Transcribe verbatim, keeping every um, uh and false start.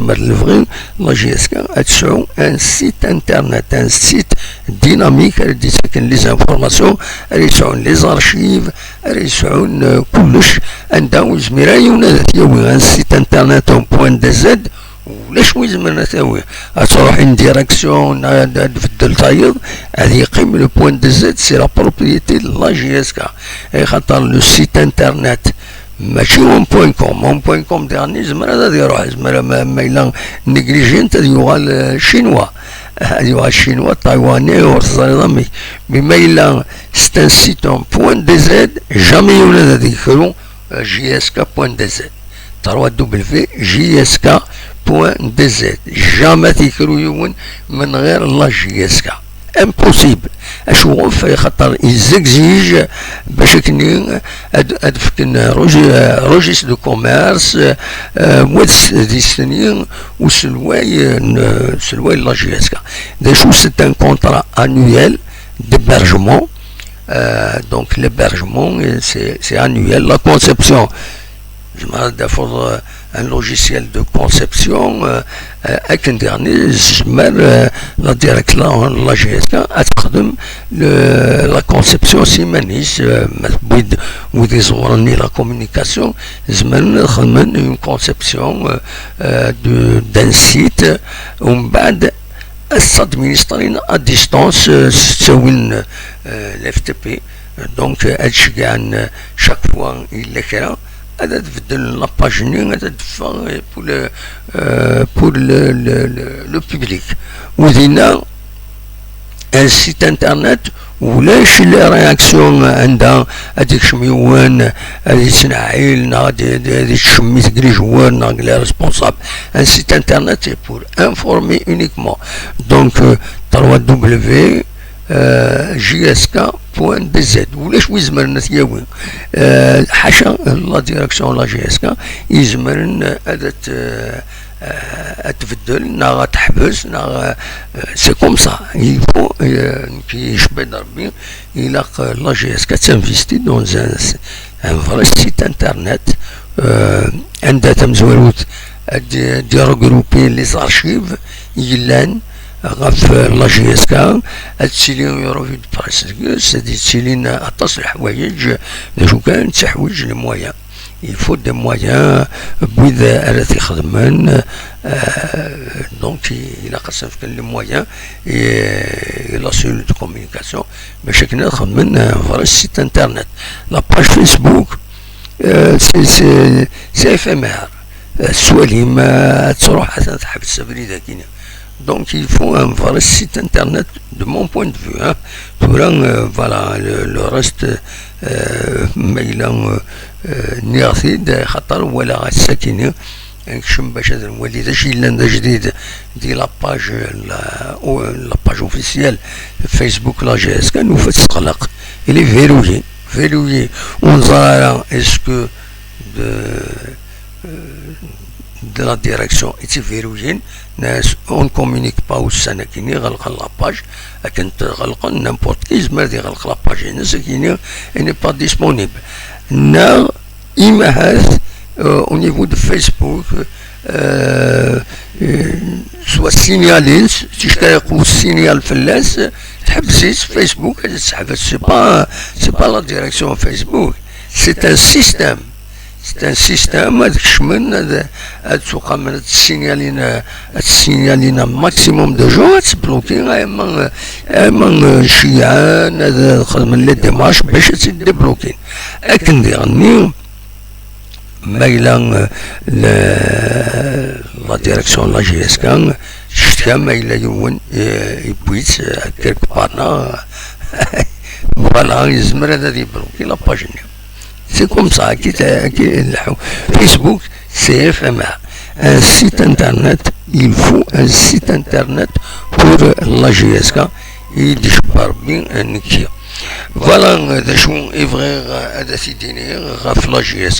Lemmer d lebɣi, la J S K ad tesɛu un site internet, un site dynamique ara d-yettaken les informations, ara yesɛun les archives, ara yesɛun, euh, kullec, anda ur yezmir ara yiwen ad t-yawi. Un site internet en point D Z, ulac wi izemren ad t-yawi. Ad truḥ une direction, ad, ad tbeddel tayeḍ, ad yeqqim le point D Z, c'est la propriété de la J S K. Axaṭer le site internet, mačči en point com. En point com diɣen yezmer ad iruḥ, yezmer ma, ma yella négligé-t ad yuɣal, euh, chinois. Ad yuɣal chinois, taïwanais, ur teẓriḍ amek. Mais ma yella c'est un site en point D Z, jamais yiwen ad yekru, euh, J S K point D Z. trois W J S K point D Z. Jamais ad yekru yiwen من غير la J S K. Impossible. Acuɣef? Axaṭer ils exigent bac akken ad, ad fken regi-, registre de commerce, euh, wad s-, di sni uselway n, uselway n la J S K. D acu? C'est un contrat annuel d'hébergement. Euh, donc l'hébergement, euh, c'est, c'est annuel. La conception, zemreḍ ad d-tafeḍ, euh, un logiciel de conception, euh, euh, akken diɣen yezmer, euh, la direction, la J S K ad texdem le, la conception s iman-is, euh, ma tewwi-d wid iẓewren i la communication, zemren ad xedmen une conception, euh, euh, de, d'un site, umbeɛd ad t-administrin à distance, euh, s ttawil n, euh, l F T P. Donc, euh, ad ceggɛen, euh, chaque fois yella kra, ad, ad beddlen la page-nni, ad, ad teffeɣ, euh, pour le, euh, pour le, le, le, le public. U dinna, un site internet, ulac les réactions anda ad ikcem yiwen, ad yettneɛɛil, neɣ ad, ad, ad yettcemmit deg les joueurs, neɣ deg les responsables. Un site internet, c'est pour informer uniquement. Donc, euh, trois W, euh, J S K point D Z. Ulac wi izemren ad t-yawi. Euh, ḥaca la direction la J S K izemren ad t-, euh, euh, ad tbeddel, neɣ ad teḥbes, neɣ, euh, c'est comme ça. Il faut, euh, nekk yecba-d Rebbi, ilaq, euh, la J S K ad tinvesti dans un, un vrai site internet, euh, anda tamezwarut ad d-, ad d-regrouper les archives yellan ɣef, euh, la J S K, ad tili une revue de presse deg-s, ad yettilin aṭas n leḥwayeǧ, d acu kan, teḥwaǧ les moyens. Il faut des moyens, n wid ara t-ixedmen, euh, donc ilaq ad sen-fken les moyens et, et la cellule de communication, bac akken ad xedmen un vrai site internet. La page Facebook, euh, c'est, c'est, c'est éphémère. Euh, tettwalim, euh, ad truḥ, ad teḥbes abrid-agi. Donc il faut un vrai site internet de mon point de vue, hein. Tura, euh, voilà, le, le reste, euh, ma yella, euh, euh, nniɣ-t-id, xaṭer walaɣ ass-akini, nekcem bac ad nwali d acu yellan d ajdid di la page, la, o-, la page officielle Facebook la J S K, nufa-tt teɣleq. Il est verrouillé, verrouillé. Ur neẓri ara est-ce que de, euh, de la direction i tt-iverrouillin, neɣ on ne communique pas ussan-akini, ɣelqen la page, akken ɣelqen n'importe qui, yezmer ad iɣelq la page-ines, akini, il n'est pas disponible. Neɣ, imahat, euh, au niveau de Facebook, euh, euh, soit signalin, ticki yeqqu signal fell-as, teḥbes-itt Facebook, ad tt-teḥbes. C'est pas, c'est pas la direction Facebook, c'est un système. C'est un système, ad kecmen, ad, ad ttuqamen, ad ssignalin, ad ssignalin un maximum de gens, ad tbloquin, ama, ama, euh, ceyɛen, ad xedmen les démarches bac ad tt-débloquin. Akken diɣenni, ma yella, euh, le, la direction de la J S K, tectka ma yella yiwen, euh, yewwi-tt, euh, quelque part, neɣ, voilà, yezmer ad, ad yebloki la page-nni. C'est comme ça, qui, qui, Facebook, c'est éphémère. Un site internet, il faut un site internet pour la J S K, i d-icebba Rebbi, euh, nekki. Voilà, euh, d acu i bɣiɣ, euh, ad t-id-iniɣ ɣef la J S K.